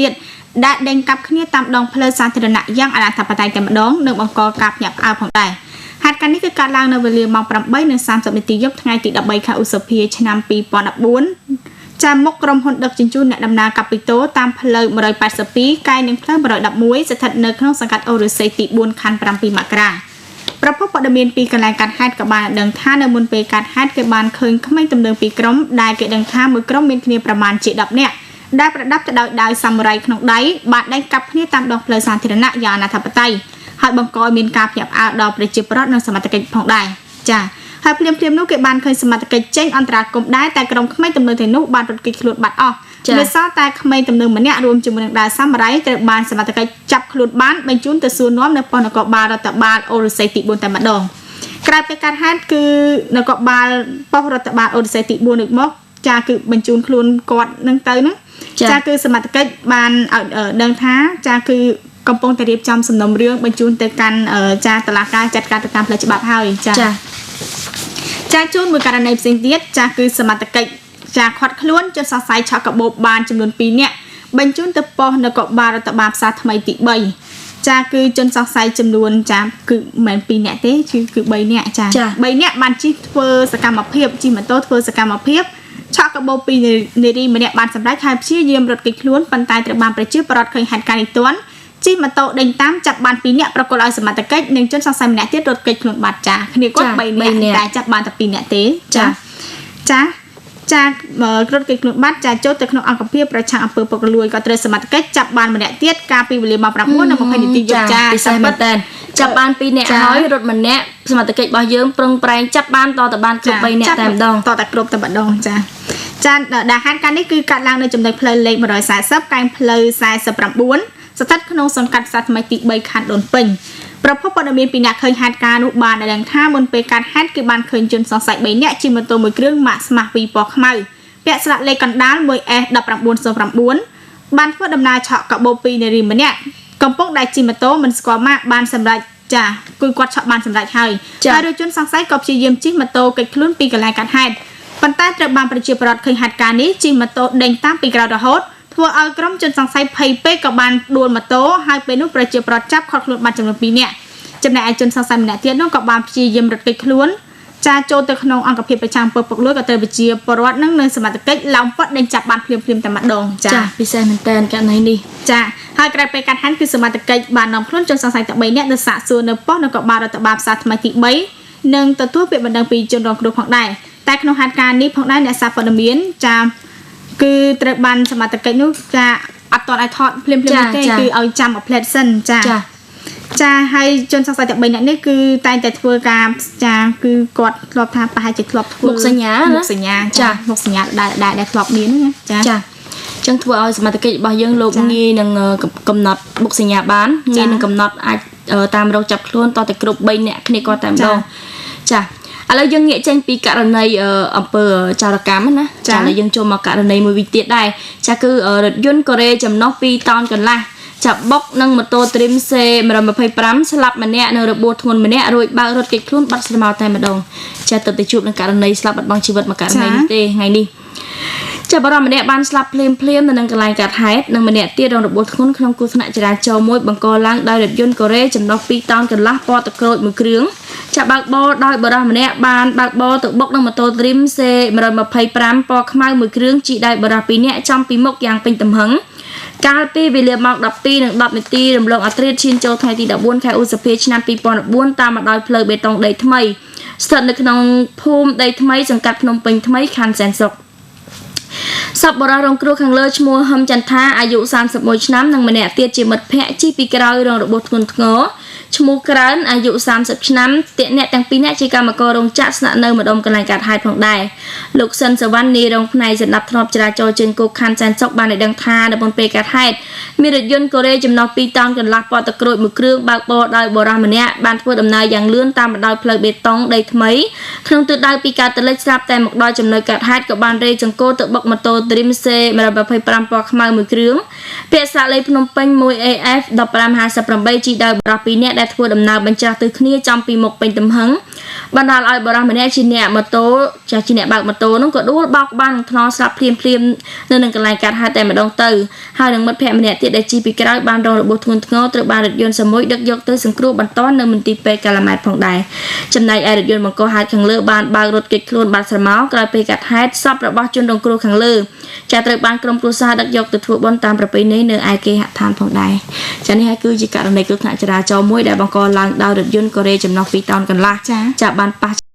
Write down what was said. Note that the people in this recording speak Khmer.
ទៀតដែលដេញកាប់គ្នាតាមដងផ្លូវសាធារណៈយ៉ាងអនាធិបតេយ្យតែម្ដងនិងបង្កការភ្ញាក់ផ្អើលផងដែរហេតុការណ៍នេះគឺកើតឡើងនៅវេលាម៉ោង8:30នាទីយប់ថ្ងៃទី13ខែឧសភាឆ្នាំ2014ចាមុខក្រុមហ៊ុនដឹកជញ្ជូនអ្នកដំណើរកាពីតូតាមផ្លូវ182កែងនឹងផ្លូវ111ស្ថិតនៅក្នុងសង្កាត់អូរុស័យទី4ខណ្ឌ7មករាប្រភពព័ត៌មានពីកន្លែងកាត់ហេតុក៏បានដឹងថានៅមុនពេលកាត់ហេតុគេបានឃើញក្មេងទំនើងពីរក្រុមដែលគេដឹងថាមួយក្រុមមានគ្នាប្រមាណជា10នាក់ដែលប្រដាប់ទៅដោយដាវសាមរ៉ៃក្នុងដៃបានដេញកាប់គ្នាតាមដងផ្លូវសាធារណៈយ៉ាងអនាធិបតេយ្យហើយបង្កឲ្យមានការភ្ញាក់ផ្អើលដល់ប្រជាពលរដ្ឋនិងសមត្ថកិច្ចផងដែរចា៎ហើយភ្លាមៗនោះគេបានឃើញសមត្ថកិច្ចចេញអន្តរាគមន៍ដែរតែក្រុមក្មេងទំនើងទាំងនោះបានរត់គេចខ្លួនបាត់អស់នៅសល់តែក្មេងទំនើងម្នាក់រួមជាមួយនឹងដាវសាមរ៉ៃត្រូវបានសមត្ថកិច្ចចាប់ខ្លួនបានបញ្ជូនទៅសួរនាំនៅប៉ុស្តិ៍នគរបាលរដ្ឋបាលអូរុស័យទី4តែម្ដងក្រៅពីការហេតុគឺនគរបាលប៉ុស្តិ៍រដ្ឋបាលអូរុស័យទី4នេះមកចាគឺបញ្ជូនខ្លួនគាត់នឹងទៅហ្នឹងចាគឺសមត្ថកិច្ចបានឲ្យដឹងថាចាគឺកំពុងតែរៀបចំសំណុំរឿងបញ្ជូនទៅកាន់ចាតុលាការចាត់ការទៅតាមផ្លូវច្បាប់ហើយចា ចា ចាជូនមួយករណីផ្សេងទៀតចាគឺសមត្ថកិច្ចចាខាត់ខ្លួនជនសង្ស័យឆក់កាបូបបានចំនួន2នាក់បញ្ជូនទៅប៉ុស្តិ៍នគរបាលរដ្ឋបាលផ្សារថ្មីទី3ចាគឺជនសង្ស័យចំនួនចាគឺមិនមែន2នាក់ទេគឺ3នាក់ចា3នាក់បានជិះធ្វើសកម្មភាពជិះម៉ូតូធ្វើសកម្មភាពឆក់កាបូបពីនារីម្នាក់បានសម្រេចហើយព្យាយាមរត់គេចខ្លួនប៉ុន្តែត្រូវបានប្រជាពលរដ្ឋឃើញហេតុការណ៍នេះទាន់ជិះម៉ូតូដេញតាមចាប់បាន2នាក់ប្រគល់ឲ្យសមត្ថកិច្ចនិងជនសង្ស័យម្នាក់ទៀតរត់គេចខ្លួនបាត់ចាគ្នាគាត់3នាក់តែចាប់បានតែ2នាក់ទេចាចាចារត់គេចខ្លួនបាត់ចាចូលទៅក្នុងអង្គភាពប្រឆាំងអំពើពុករលួយក៏ត្រូវសមត្ថកិច្ចចាប់បានម្នាក់ទៀតកាលពីវេលាម៉ោង9:20នាទីយប់ចា ពិសេសមែនតើចាប់បាន2នាក់ហើយរត់ម្នាក់សមត្ថកិច្ចរបស់យើងប្រឹងប្រែងចាប់បានតតបានគ្រប់3នាក់តែម្ដង តតែគ្រប់តែម្ដងចាចាដែលហេតុការណ៍នេះគឺកាត់ឡើងនៅចំណុចផ្លូវលេខ140កែងផ្លូវ49ស្ថិតក្នុងសង្កាត់ផ្សារថ្មីទី3ខណ្ឌដូនពេញប្រភពព័ត៌មានពីអ្នកឃើញហេតុការណ៍នោះបានឲ្យដឹងថាមុនពេលកាត់ហេតុគឺបានឃើញជនសង្ស័យ3នាក់ជិះម៉ូតូមួយគ្រឿងម៉ាកស្មាស់2ពណ៌ខ្មៅពាក់ស្លាកលេខកណ្ដាល 1S1909 បានធ្វើដំណើរឆក់កាបូបពីនារីម្នាក់កំពុងដែលជិះម៉ូតូមិនស្គាល់ម៉ាកបានសម្រេចចាគឺគាត់ឆក់បានសម្រេចហើយហើយរថយន្តសង្ស័យក៏ព្យាយាមជិះម៉ូតូគេចខ្លួនពីកន្លែងកាត់ហេតុប៉ុន្តែត្រូវបានប្រជាពលរដ្ឋឃើញហេតុការណ៍នេះជិះម៉ូតូដេញតាមពីក្រោយរហូតធ្វើឲ្យក្រុមជនសង្ស័យភ័យពេកក៏បានដួលម៉ូតូហើយពេលនោះប្រជាពលរដ្ឋចាប់ឃាត់ខ្លួនបានចំនួន2នាក់ចំណែកឯជនសង្ស័យម្នាក់ទៀតនោះក៏បានព្យាយាមរត់គេចខ្លួនចាចូលទៅក្នុងអង្គភាពប្រឆាំងអំពើពុករលួយក៏ត្រូវប្រជាពលរដ្ឋនឹងនៅសមត្ថកិច្ចឡោមព័ទ្ធដេញចាប់បានភ្លាមៗតែម្ដងចា ចាពិសេសមែនតើករណីនេះ ចាហើយក្រៅពេលកាត់ហាន់គឺសមត្ថកិច្ចបាននាំខ្លួនជនសង្ស័យទាំង3នាក់ទៅសាកសួរនៅប៉ុស្តិ៍នគរបាលរដ្ឋបាលផ្សារថ្មីទី3និងទទួលពាក្យបណ្ដឹងពីជនរងគ្រោះផងដែរតែក្នុងហេតុការណ៍នេះផងដែរអ្នកសារព័ត៌មានចាគឺត្រូវបានសមត្ថកិច្ចនោះចាអត់ទាន់ឲ្យថតភ្លាមៗនោះទេគឺឲ្យចាំមួយផ្លែតសិនចា ចា ចាហើយជនសង្ស័យទាំង3នាក់នេះគឺតែងតែធ្វើការចាគឺគាត់ធ្លាប់ថាប្រហែលជាធ្លាប់ធ្វើ មុខសញ្ញា មុខសញ្ញាចាមុខសញ្ញាដែលដែលដែលធ្លាប់មានហ្នឹងណាចា ចាចឹងធ្វើឲ្យសមត្ថកិច្ចរបស់យើងលោកងាយនឹងកំណត់មុខសញ្ញាបានងាយនឹងកំណត់អាចតាមរកចាប់ខ្លួនតតែគ្រប់3នាក់គ្នាគាត់តែម្ដងចាឥឡូវយើងងាកចេញពីករណីអំពើចោរកម្មណាចាឥឡូវយើងចូលមកករណីមួយវិញទៀតដែរចាគឺរថយន្តកូរ៉េចំណុះ2តោនកន្លះចាប់បុកនឹងម៉ូតូ Dream C 125ស្លាប់ម្នាក់និងរបួសធ្ងន់ម្នាក់រួចបើករត់គេចខ្លួនបាត់ស្រមោលតែម្ដងចាទៅទៅជួបនឹងករណីស្លាប់បាត់បង់ជីវិតមួយករណីនេះទេថ្ងៃនេះចាបរិមម្នាក់បានស្លាប់ភ្លាមភ្លាមនៅនឹងកន្លែងកាត់ហេតុនិងម្នាក់ទៀតរងរបួសធ្ងន់ក្នុងគ្រោះថ្នាក់ចរាចរណ៍មួយបង្កឡើងដោយរថយន្តកូរ៉េចំណុះ2តោនកន្លះពណ៌ទឹកក្រូចមួយគ្រឿងចាបើកបរដោយបរិសម្នាក់បានបើកបរទៅបុកនឹងម៉ូតូ Dream C 125ពណ៌ខ្មៅមួយគ្រឿងជិះដោយបរិស2នាក់ចំពីមុខយ៉ាងពេញទំហឹងកាលពីវេលាម៉ោង12:10នាទីរំលងអធ្រាត្រឈានចូលថ្ងៃទី14ខែឧសភាឆ្នាំ2014តាមបណ្ដោយផ្លូវបេតុងដីថ្មីស្ថិតនៅក្នុងភូមិដីថ្មីសង្កាត់ភ្នំពេញថ្មីខណ្ឌសែនសុខសពបរិសរងគ្រោះខាងលើឈ្មោះហឹមចន្ទថាអាយុ31ឆ្នាំនិងម្នាក់ទៀតជាមិត្តភ័ក្តិជិះពីក្រោយរងរបួសធ្ងន់ធ្ងរឈ្មោះក្រើនអាយុ30ឆ្នាំអ្នកទាំងពីរនាក់ជាកម្មកររោងចក្រស្នាក់នៅម្ដុំកន្លែងកាត់ហេតុផងដែរលោកសិនសវណ្ណនាយរងផ្នែកសម្រាប់ធ្នាប់ចរាចរណ៍ជើងគោកខណ្ឌសែនសុខបានឲ្យដឹងថានៅមុនពេលកាត់ហេតុមានរថយន្តកូរ៉េចំណុះ2តោនកន្លះពណ៌ទឹកក្រូចមួយគ្រឿងបើកបរដោយបរិសម្នាក់បានធ្វើដំណើរយ៉ាងលឿនតាមបណ្ដោយផ្លូវបេតុងដីថ្មីក្នុងទិសដៅពីកាតលិចស្រាប់តែមកដល់ចំណុចកាត់ហេតុក៏បានរេចង្គោលទៅបុកម៉ូតូ Dream C 125ពណ៌ខ្មៅមួយគ្រឿងពាក្យស្លាកលេខភ្នំពេញ 1AF 1558ជិះដោយបរិស2នាក់ដែលធ្វើដំណើរបញ្ច្រាស់ទិសគ្នាចំពីមុខពេញទំហឹង បណ្ដាលឲ្យបុរសម្នាក់ជាអ្នកម៉ូតូចាស់ជាអ្នកបើកម៉ូតូនោះក៏ដួលបោកក្បាលនឹងថ្នល់ស្លាប់ភ្លាមភ្លាមនៅនឹងកន្លែងកាត់ហេតុតែម្ដងទៅហើយនឹងមិត្តភ័ក្តិម្នាក់ទៀតដែលជិះពីក្រោយបានរងរបួសធ្ងន់ធ្ងរត្រូវបានរថយន្តសមុយដឹកយកទៅសង្គ្រោះបន្ទាន់នៅមន្ទីរពេទ្យកាឡាម៉ែតផងដែរចំណែកឯរថយន្តបង្កហេតុខាងលើបានបើករត់គេចខ្លួនបាត់ស្រមោលក្រោយពេលកាត់ហេតុសពរបស់ជនរងគ្រោះខាងលើចាត្រូវបានក្រុមគ្រួសារដឹកយកទៅធ្វើបុណ្យតាមប្រពៃណីនៅឯគេហដ្ឋានផងដែរចានេះហើយគឺជាករណីគ្រោះថ្នាក់ចរាចរណ៍មួយដែលបង្កឡើងដោយរថយន្តកូរ៉េចំណុះ2តោនកន្លះចាបានប៉ះ